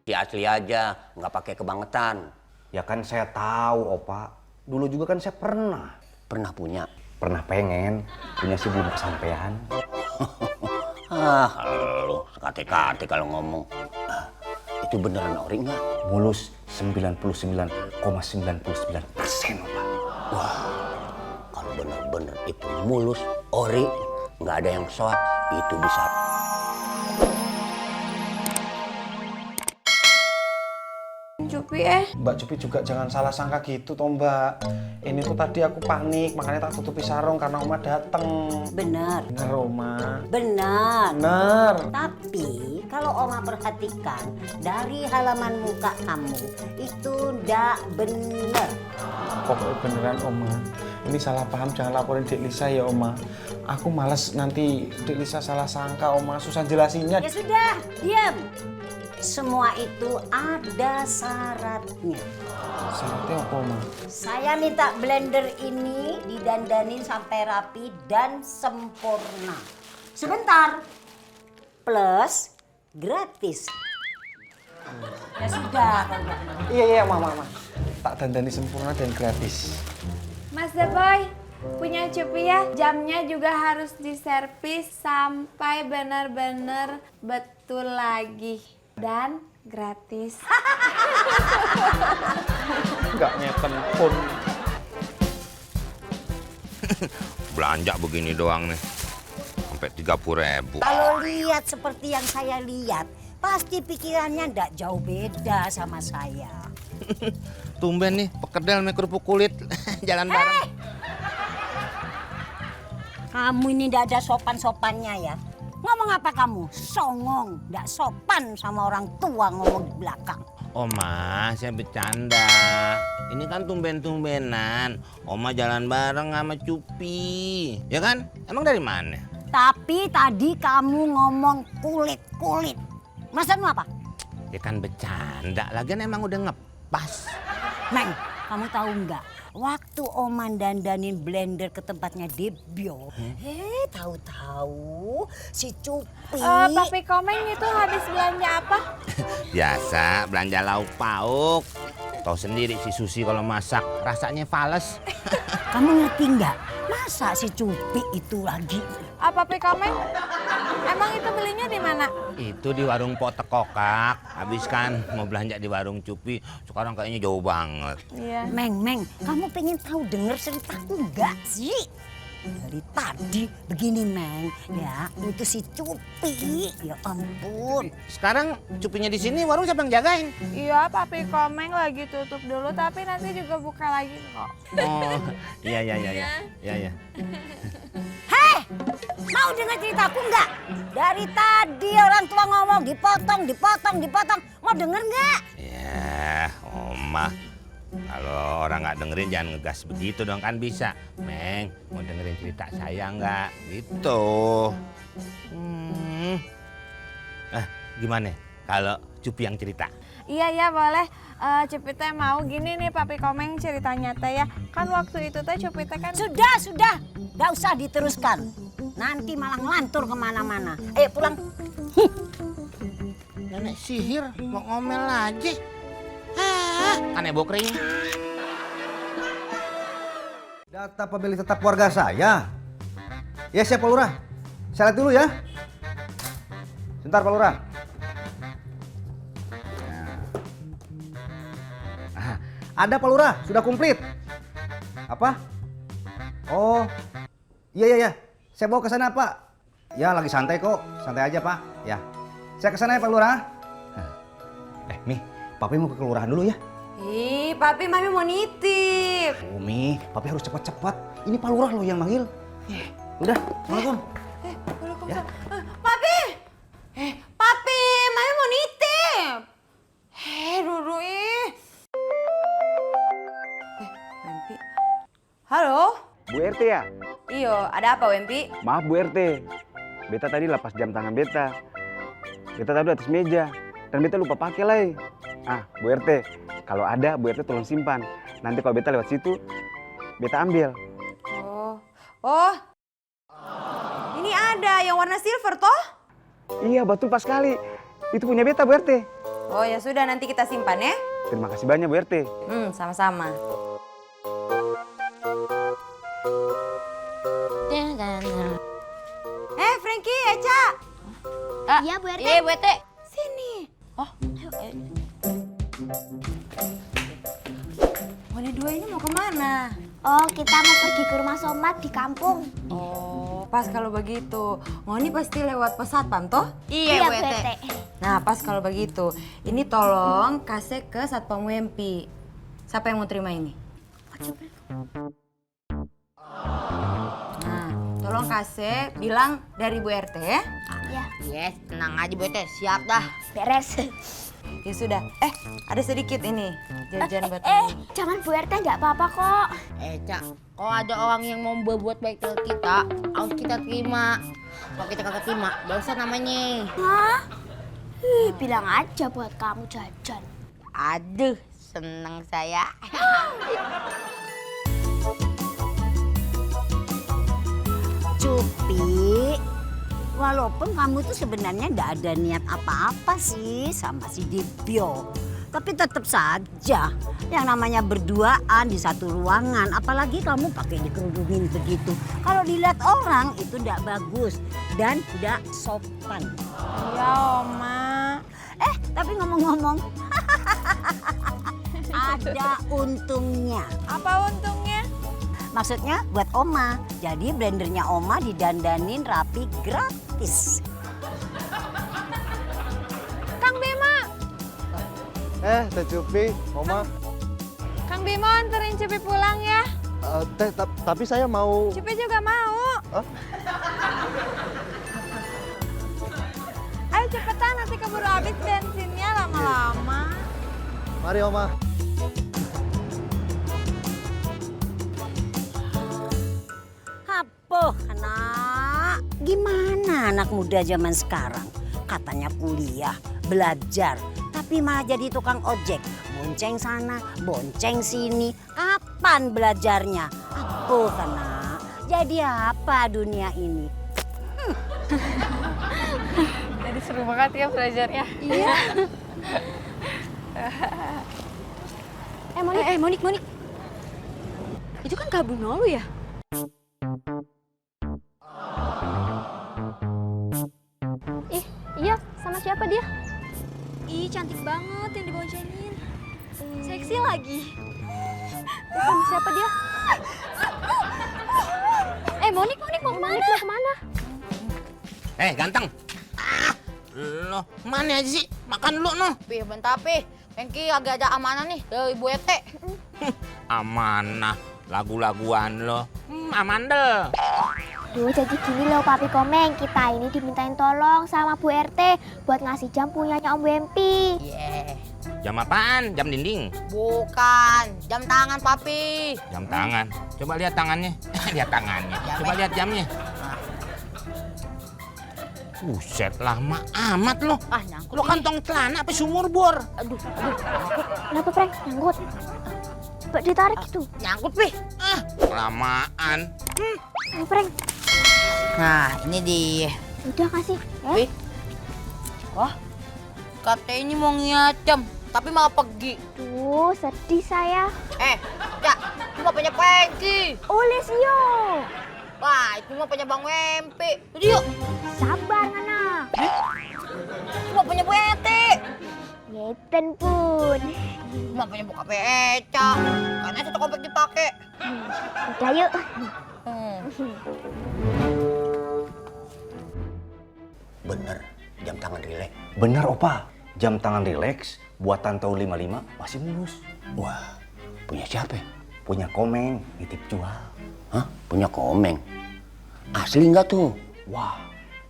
Si asli aja, nggak pakai kebangetan. Ya kan saya tahu, Opa. Dulu juga kan saya pernah. Pernah punya. Pernah pengen, punya sih belum kesampaian. Lu sekate-kate kalau ngomong. Itu beneran ori nggak? Mulus 99,99%, Opa. Wah, kalau bener-bener itu mulus, ori, nggak ada yang soak, itu bisa. Cupi Mbak Cupi juga jangan salah sangka gitu toh Mbak. Ini tuh tadi aku panik makanya tak tutupi sarung karena Oma dateng. Benar. Bener Oma. Benar. Bener. Tapi kalau Oma perhatikan dari halaman muka kamu itu ndak bener. Pokoknya beneran Oma. Ini salah paham, jangan laporin Dek Lisa ya Oma. Aku males nanti Dek Lisa salah sangka Oma, susah jelasinnya. Ya sudah, diam. Semua itu ada syaratnya. Syaratnya apa Oma? Saya minta blender ini didandanin sampai rapi dan sempurna. Sebentar. Plus gratis. Ya sudah. Iya Mama. Tak dandani sempurna dan gratis. Mas The Boy, punya Cupi ya. Jamnya juga harus diservis sampai benar-benar betul lagi. Dan gratis. Nggak ngeten pun. Belanja begini doang nih. Sampai 30.000. Kalau lihat seperti yang saya lihat, pasti pikirannya ndak jauh beda sama saya. Tumben nih, pekedel sama kerupuk kulit. Jalan bareng. Kamu ini ndak ada sopan-sopannya ya. Ngomong apa kamu? Songong, ndak sopan sama orang tua ngomong di belakang. Oma, saya bercanda. Ini kan tumben-tumbenan. Oma jalan bareng sama Cupi. Ya kan? Emang dari mana? Tapi tadi kamu ngomong kulit-kulit. Maksudmu apa? Ya kan bercanda. Lagian emang udah ngepas. Neng, kamu tahu nggak? Waktu Oman dandanin blender ke tempatnya Debyo, tahu-tahu si Cupi. Papi Komeng itu habis belanja apa? Biasa belanja lauk pauk. Tahu sendiri si Susi kalau masak rasanya fales. Kamu ngerti nggak? Masa si Cupi itu lagi? Papi Komeng, emang itu belinya di mana? Itu di warung Potek Kokak. Habis kan mau belanja di warung Cupi. Sekarang kayaknya jauh banget. Iya. Meng, kamu pengen tahu denger ceritaku nggak sih? Dari tadi begini Meng, ya itu si Cupi, ya ampun. Sekarang Cupinya di sini, warung siapa yang jagain? Iya, Papi Komeng lagi tutup dulu, tapi nanti juga buka lagi kok. Oh, iya. Hei, mau dengar ceritaku nggak? Dari tadi orang tua ngomong dipotong. Mau denger nggak? Ya, Oma. Kalau orang nggak dengerin jangan ngegas begitu dong, kan bisa. Meng, mau dengerin cerita saya nggak? Gitu. Gimana kalau Cupi yang cerita? Iya boleh. Cupi teh mau gini nih Papi Komeng ceritanya teh ya. Kan waktu itu teh Cupi teh kan. Sudah, nggak usah diteruskan. Nanti malah ngelantur kemana-mana. Ayo pulang. Nenek sihir mau ngomel aja. Kan heboh kering. Data pemilih tetap warga saya. Ya, siap Pak Lurah. Saya lihat dulu ya. Sebentar Pak Lurah. Nah, ada Pak Lurah, sudah komplit. Apa? Oh, iya. Saya bawa ke sana Pak. Ya, lagi santai kok. Santai aja Pak. Ya, saya ke sana ya Pak Lurah. Mi, Papi mau ke kelurahan dulu ya. Ih, Papi Mami mau nitip. Mi, Papi harus cepat-cepat. Ini Pak Lurah loh yang manggil. Udah, Assalamualaikum. Ya. Papi! Papi, Mami mau nitip. Dulu Wempi. Halo? Bu RT ya? Iyo, ada apa Wempi? Maaf Bu RT. Beta tadi lepas jam tangan beta. Beta taruh di atas meja. Dan beta lupa pakai lagi. Bu RT, kalau ada Bu RT tolong simpan. Nanti kalau beta lewat situ, beta ambil. Oh. Ini ada yang warna silver toh? Iya betul pas sekali. Itu punya beta Bu RT. Oh ya sudah, nanti kita simpan ya. Terima kasih banyak Bu RT. Sama-sama. Frankie, Eca. Iya Bu RT. Iya, Bu RT. Sini. Oh, ayo. Ini dua ini mau kemana? Oh, kita mau pergi ke rumah Somat di kampung. Oh, pas kalau begitu. Ngoni pasti lewat pesatpam toh? Iya, Bu RT. Nah, pas kalau begitu. Ini tolong kasih ke Satpam WMP. Siapa yang mau terima ini? Nah, tolong kasih bilang dari Bu RT ya. Iya. Yes, tenang aja Bu RT, siap dah. Beres. Ya sudah. Ada sedikit ini jajan buat Jangan Bu RT, nggak apa-apa kok. Cak, kalau ada orang yang mau berbuat baik ke kita, harus kita terima. Kalau kita kagak terima, dosa namanya. Hah? Bilang aja buat kamu jajan. Aduh, seneng saya. Cupi, walaupun kamu tuh sebenarnya nggak ada niat apa-apa sih sama si Dibyo. Tapi tetap saja yang namanya berduaan di satu ruangan, apalagi kamu pakai dikerudungin begitu. Kalau dilihat orang itu tidak bagus dan tidak sopan. Iya, Oma. Tapi ngomong-ngomong, ada untungnya. Apa untungnya? Maksudnya buat Oma, jadi blendernya Oma didandanin rapi gratis. Kang Bima. Teh Cupi, Oma. Kang Bima anterin Cupi pulang ya. Tapi saya mau... Cupi juga mau. Hah? Ayo cepetan, nanti keburu habis bensinnya lama-lama. Mari, Oma. Apoh, anak. Gimana anak muda zaman sekarang? Katanya kuliah, belajar, tapi malah jadi tukang ojek. Bonceng sana, bonceng sini. Kapan belajarnya? Apoh, anak. Jadi apa dunia ini? Jadi seru banget ya belajarnya. Iya. Monik. Itu kan Kak Bruno lu ya? Iya, sama siapa dia? Ih, cantik banget yang diboncengin. Seksi lagi. Sama siapa dia? Monik mau kemana? Mau kemana? Ganteng. Lo mana aja sih? Makan dulu noh. Pih, bentar Pih. Frankie agak ada amanah nih dari Bu RT. Amanah, lagu-laguan lo. Amandel. Duh, jadi gini loh Papi Komeng, kita ini dimintain tolong sama Bu RT buat ngasih jam punyanya Om Wempi. Yeah. Jam apaan? Jam dinding? Bukan, jam tangan Papi. Jam tangan. Coba lihat tangannya. Lihat tangannya. Coba lihat jamnya. Buset, lama amat lo. Nyangkut. Lo kantong celana apa sumur bor? Aduh. Kenapa, Frank? Nyangkut. Coba ditarik gitu. Nyangkut, Pih. Kelamaan. Ayo, Frank. Nah, ini dia. Udah kasih. Pih. Wah, katanya ini mau ngeliat jam, tapi malah pergi. Duh, sedih saya. Cak, itu mah punya Frankie. Lesio. Wah, itu mah punya Bang Wempi. Udah yuk. Sabar, Nana. Itu mah punya Bu RT. Ngeten pun. Itu mah punya buka Eca. Karena satu kompak dipakai. Udah yuk. Bener, jam tangan rileks. Bener, Opa. Jam tangan rileks buatan tahun 55 masih mulus. Wah, punya siapa? Punya Komeng, nitip jual. Hah? Punya Komeng? Asli nggak tuh? Wah,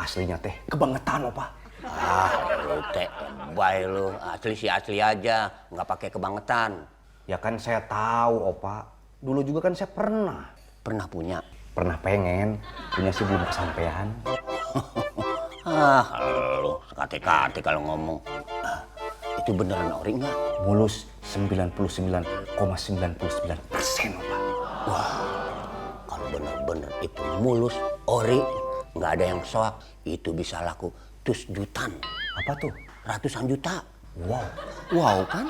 aslinya teh kebangetan, Opa. Lu teh, baik lu. Asli sih asli aja, nggak pakai kebangetan. Ya kan saya tahu, Opa. Dulu juga kan saya pernah. Pernah punya? Pernah pengen, punya sih belum kesampaian. Lu sekate-kate kalau ngomong. Itu beneran ori nggak? Mulus 99,99%, Opa. Wah, kalau bener-bener itu mulus, ori, nggak ada yang soak, itu bisa laku tus jutaan. Apa tuh? Ratusan juta. Wow kan?